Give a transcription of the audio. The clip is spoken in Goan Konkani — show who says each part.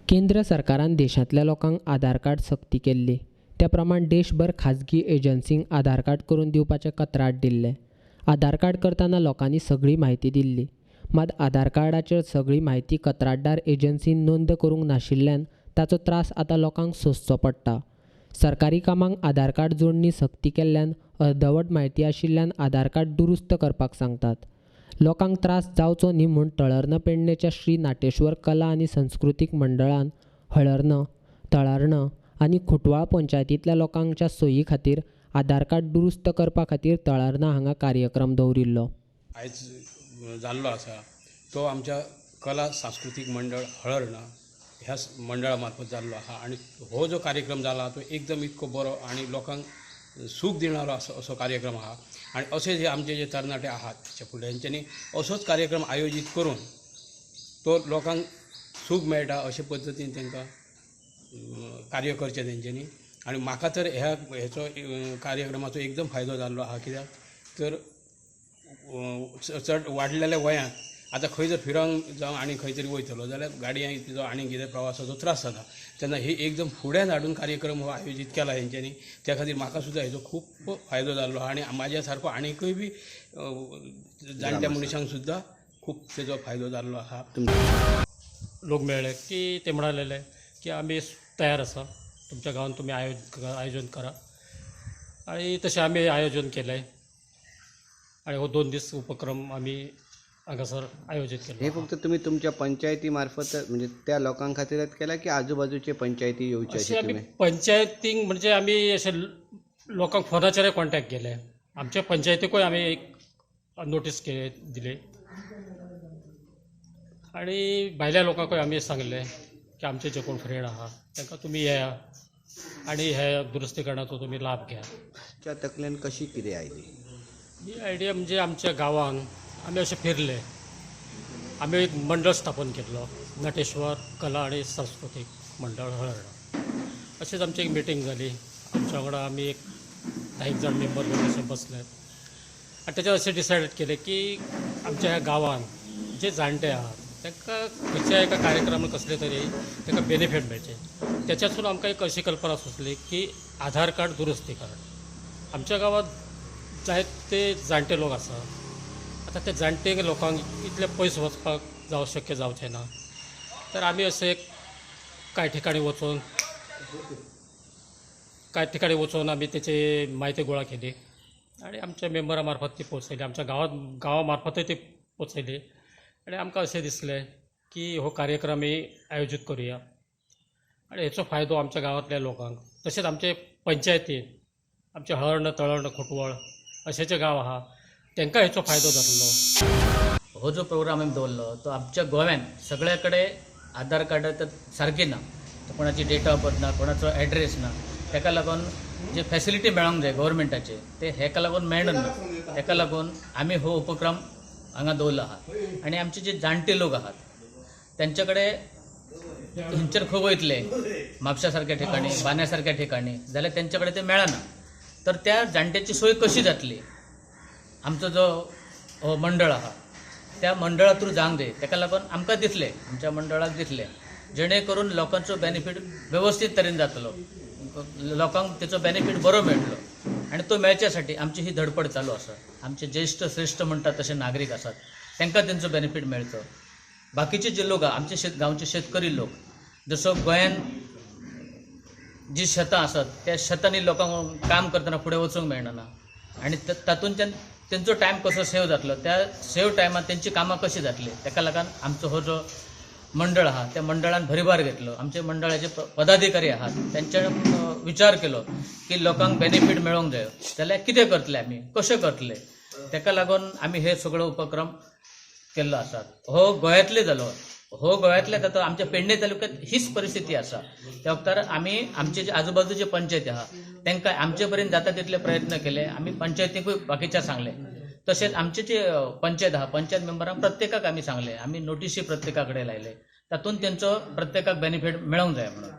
Speaker 1: केंद्र सरकारान देशांतल्या लोकांक आधार कार्ड सक्ती केल्ली. त्या प्रमाण देशभर खाजगी एजन्सींक आधार कार्ड करून दिवपाचें कंत्राट दिल्लें. आधार कार्ड करतना लोकांनी सगळी म्हायती दिल्ली. मात आधार कार्डाचेर सगळी म्हायती कंत्राटदार एजन्सीन नोंद करूंक नाशिल्ल्यान ताचो त्रास आतां लोकांक सोंसचो पडटा. सरकारी कामांक आधार कार्ड जोडणी सक्ती केल्ल्यान अर्दवट म्हायती आशिल्ल्यान आधार कार्ड दुरुस्त करपाक सांगतात. लोकांक त्रास जावचो न्ही म्हूण तळर्ण पेडणेच्या श्री नाटेश्वर कला आनी संस्कृतीक मंडळान हळर्ण, तळार्ण आनी खुटवाळ पंचायतींतल्या लोकांच्या सोयी खातीर आधार कार्ड दुरुस्त करपा खातीर तळार्ना हांगा कार्यक्रम दवरिल्लो.
Speaker 2: आयज जाल्लो आसा तो आमच्या कला सांस्कृतीक मंडळ हळर्ण ह्या मंडळा मार्फत जाल्लो आसा आनी हो जो कार्यक्रम जाला तो एकदम इतको बरो आनी लोकांक सूख दिणारो असो कार्यक्रम आहा. आनी अशे जे आमचे जे तरणाटे आहात त्याच्या फुडें हेंच्यांनी असोच कार्यक्रम आयोजीत करून तो लोकांक सूख मेळटा अशे पद्दतीन तांकां कार्य करचें तेंच्यांनी. आनी म्हाका तर ह्या हेचो कार्यक्रमाचो एकदम फायदो जाल्लो आहा, कित्याक तर चड वाडलेल्या वयांत आतां खंय जर फिरोंक जावं आनी खंय तरी वयतलो जाल्यार गाडयांक जावं आनी कितें प्रवासाचो त्रास जाता, तेन्ना ही एकदम फुड्यान हाडून कार्यक्रम हो आयोजीत केला हेंच्यांनी, त्या खातीर म्हाका सुद्दां हेजो खूब फायदो जाल्लो आहा आनी म्हाज्या सारको आनीकय बी जाणट्या मनशांक सुद्दां खूब तेजो फायदो जाल्लो आहा.
Speaker 3: लोक मेळ्ळे की ते म्हणालेले की आमी तयार आसा, तुमच्या गांवांत तुमी आयोजन करा. आनी तशें आमी आयोजन केलें आनी हो 2 दीस उपक्रम आमी हांगासर आयोजीत केलो.
Speaker 4: हे फक्त तुमी तुमच्या पंचायती मार्फत म्हणजे त्या लोकां खातीरच केला की आजूबाजूचे पंचायती येवचे
Speaker 3: अशें आमी पंचायतींक म्हणजे आमी अशें लोकांक फोनाचेरय कॉन्टेक्ट केले. आमच्या पंचायतीकूय आमी एक नोटीस दिली आनी भायल्या लोकांकूय आमी सांगलें की आमचे जे कोण फ्रेंड आहा तांकां तुमी येया आनी हे दुरुस्तीकरणाचो तुमी लाभ घ्या.
Speaker 4: तुमच्या तकलेन कशी कितें आयली
Speaker 3: ही आयडिया? म्हणजे आमच्या गांवांत आमी अशें फिरले, आमी एक मंडळ स्थापन केल्लो, नटेश्वर कला आनी सांस्कृतीक मंडळ हळर्ण. अशेंच आमची एक मिटींग जाली. आमच्या वांगडा आमी एक 10 जाण मेंबर घेवन अशें बसले आनी तेचेर अशें डिसायड केलें की आमच्या ह्या गांवांत जे जाणटे आहात तांकां खंयच्या एका कार्यक्रमाक कसले तरी तांकां बेनिफीट मेळचें. तेच्यासून आमकां एक अशी कल्पना सुचली की आधार कार्ड दुरुस्तीकरण. आमच्या गांवांत जायते जाणटे लोक आसात. आतां ते जाणटे लोकांक इतले पयस वचपाक जावं शक्य जावचें ना, तर आमी अशें एक कांय ठिकाणी वचून आमी तेची म्हायती गोळा केली आनी आमच्या मेंबरा मार्फत ती पोचयली, आमच्या गांवा मार्फतय ती पोचयली. आनी आमकां अशें दिसलें की हो कार्यक्रम आमी आयोजीत करुया आनी हेचो फायदो आमच्या गांवांतल्या लोकांक तशेंच आमचे पंचायतीन आमचे हळर्ण, तळर्ण, खुटवळ अशे जे गांव आहा तांकां हेचो फायदो जातलो.
Speaker 5: हो जो प्रोग्राम आमी दवरलो तो आमच्या गोव्यान सगळ्या कडेन आधार कार्ड तर सारकी ना, कोणाची डेट ऑफ बर्थ ना, कोणाचो एड्रेस ना, ताका लागून जे फेसिलिटी मेळोंक जाय गव्हर्मेंटाचे ते हेका लागून मेळना. ताका लागून आमी हो उपक्रम हांगा दवरलो आहा. आनी आमचे जे जाणटे लोक आहात तेंचे कडेन खंयचेर खंय वयतले, म्हापशा सारक्या ठिकाणी, बांद्या सारक्या ठिकाणी, जाल्यार तेंचे कडेन ते मेळना. तर त्या जाणट्याची सोय कशी जातली, आमचो जो हो मंडळ आहा त्या मंडळा थ्रू जावंक जाय. ताका लागून आमकां दिसलें, आमच्या मंडळाक दिसलें जेणे करून लोकांचो बेनिफीट वेवस्थीत तरेन जातलो, लोकांक तेचो बेनिफीट बरो मेळटलो. आनी तो मेळच्या साठी आमची ही धडपड चालू आसा. आमचे ज्येश्ठ श्रेश्ठ म्हणटात तशे नागरीक आसात तांकां तेंचो बेनिफीट मेळचो. बाकीचे जे लोक आहा आमचे गांवचे शेतकरी लोक, जसो गोंयान जी शेतां आसात त्या शेतांनी लोकांक काम करतना फुडें वचूंक मेळना आनी तातूंतल्यान तेंचो टायम कसो सेव जातलो, त्या सेव टायमान तेंची कामां कशीं जातली, ताका लागून आमचो हो जो मंडळ आहा त्या मंडळान भरीभार घेतलो. आमचे मंडळाचे पदाधिकारी आहात तेंच्यानी विचार केलो की लोकांक बेनिफीट मेळोंक जायो जाल्यार कितें करतले आमी, कशें करतले, ताका लागून आमी हे सगळो उपक्रम केल्लो आसा. हो गोंयांतले जालो, हो गोंयांतले जाता, आमच्या पेडणे तालुक्यात हीच परिस्थिती आसा. त्या वखतार आमी आमचे जे आजूबाजूचे पंचायती आहा तांकां आमचे पर्यंत जाता तितले प्रयत्न केले. आमी पंचायतीकूय बाकीच्या सांगले, तशेंच आमचे जे पंचायत आहा पंचायत मेंबरांक प्रत्येकाक आमी सांगले, आमी नोटीसी प्रत्येका कडेन लायले, तातूंत तेंचो प्रत्येकाक बेनिफीट मेळोंक जाय म्हणून.